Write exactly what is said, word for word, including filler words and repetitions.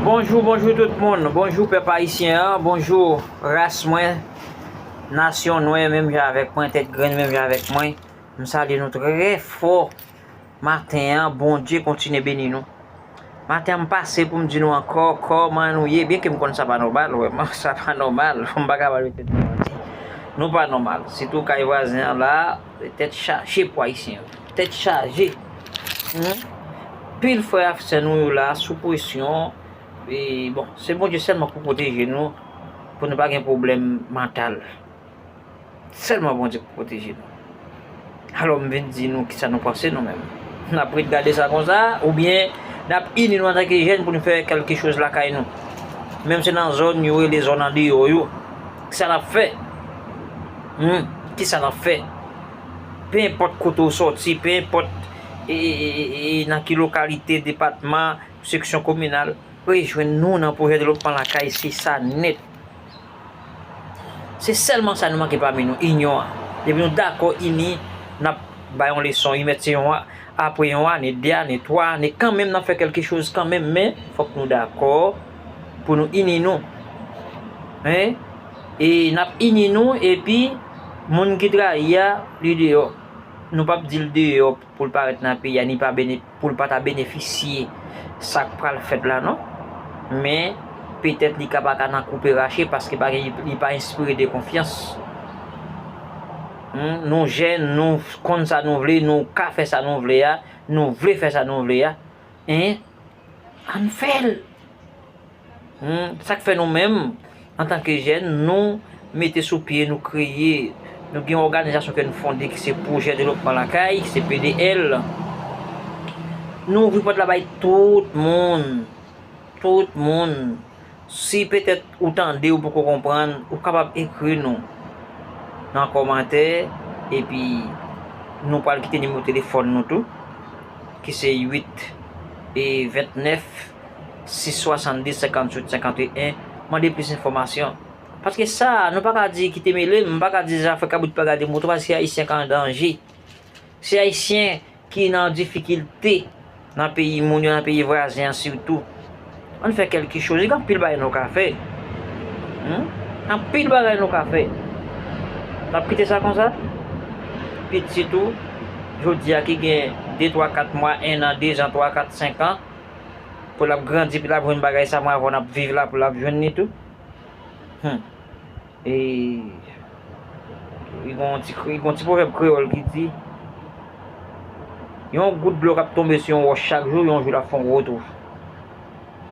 Bonjou, bonjou tout moun. Bonjou pèp ayisyen an. Bonjou ras mwen. Nasyon nwè menm jan avèk mwen, tèt grenn menm jan avèk mwen. M salye nou trè fò. Maten an, Bondye kontinye beni nou. Maten an, m pase pou m di nou ankò, kòman nou ye? Byenke m konn sa pa nòmal, wè, sa pa nòmal. M pa ka ba nou tèt manti. Nou pa nòmal. Sitou kay vwazen an la, tèt chaje pou ayisyen yo. Tèt chaje. Hmm? Pil frè ak sè nou yo la, sou presyon. E, bon, se Bondye sèlman pou pwoteje nou, pou nou pa gen pwoblèm mantal. Sèlman Bondye pou pwoteje nou. Alò, m vin di nou kisa nou panse nou menm. N ap ret gade sa konsa, oubyen n ap ini nou antanke jèn pou nou fè kèlke choz lakay nou. Menm se nan zòn yo rele zòn andeyò yo. Kisa n ap fè? Hmm, kisa n ap fè? Pe enpòt kote w sòti, pe enpòt e, e, e, e, e, nan ki lokalite, depatman, seksyon kominal, rejwenn nou nan pwojè devlopman lakay, se sa nèt. Se sèlman sa nou manke pami nou, inyon an. Depi nou dakò ini, n ap bay yon leson, li mèt se yon a-, apre yon ane, de ane, twa ane, kanmenm n ap fè kèlke choz kanmenm, men fòk nou dakò pou nou ini nou. Hein? E n ap ini nou, epi moun ki trayi a, li deyò. Nou p ap di l deyò pou l pa ret nan peyi a, ni pa bene-, pou l pa ta benefisye sa k pral fèt la, non. Men, petèt li ka pa ka nan koupe rache, paske pa gen, li pa enspire de konfyans. Hmm, nou jèn, nou konn sa nou vle, nou ka fè sa nou vle a, nou vle fè sa nou vle a. Hein? Ann fè l! Hmm, sa k fè nou menm, antanke jèn, nou mete sou pye, nou kreye, nou gen yon òganizasyon ke nou fonde ki se Pwojè Devlopman Lakay, ki se P D L. Nou ouvri pòt la bay tout moun, tout moun. Si petèt ou tande, ou poko konprann, ou kapab ekri nou nan kòmantè, epi nou pral kite nimewo telefòn nou tou, ki se uit e vennèf, sis swasanndis, senkantuit, senkanteyen. Mande plis enfòmasyon. Paske sa, nou pa ka di kite mele m, m pa ka di zafè kabrit pa gade mouton, paske se Ayisyen k an danje. Se Ayisyen ki nan difikilte nan peyi moun yo, nan peyi vwazen an sitou. Ann fè kèlke choz. Gen anpil bagay nou ka fè. Hmm? Anpil bagay nou ka fè. N ap kite sa konsa? Pitit ou, jodi a ki gen de, twa, kat mwa, en an, de zan, twa, kat, senk an, pou l ap grandi, pou l ap jwenn bagay sa, mwen avè w n ap viv la, pou l ap jwenn li tou. Hmm. E, li gon ti, li gon ti pwovèb kreyòl ki di, yon gout dlo k ap tonbe sou yon wòch chak jou, yon jou l ap fè yon gwo twou.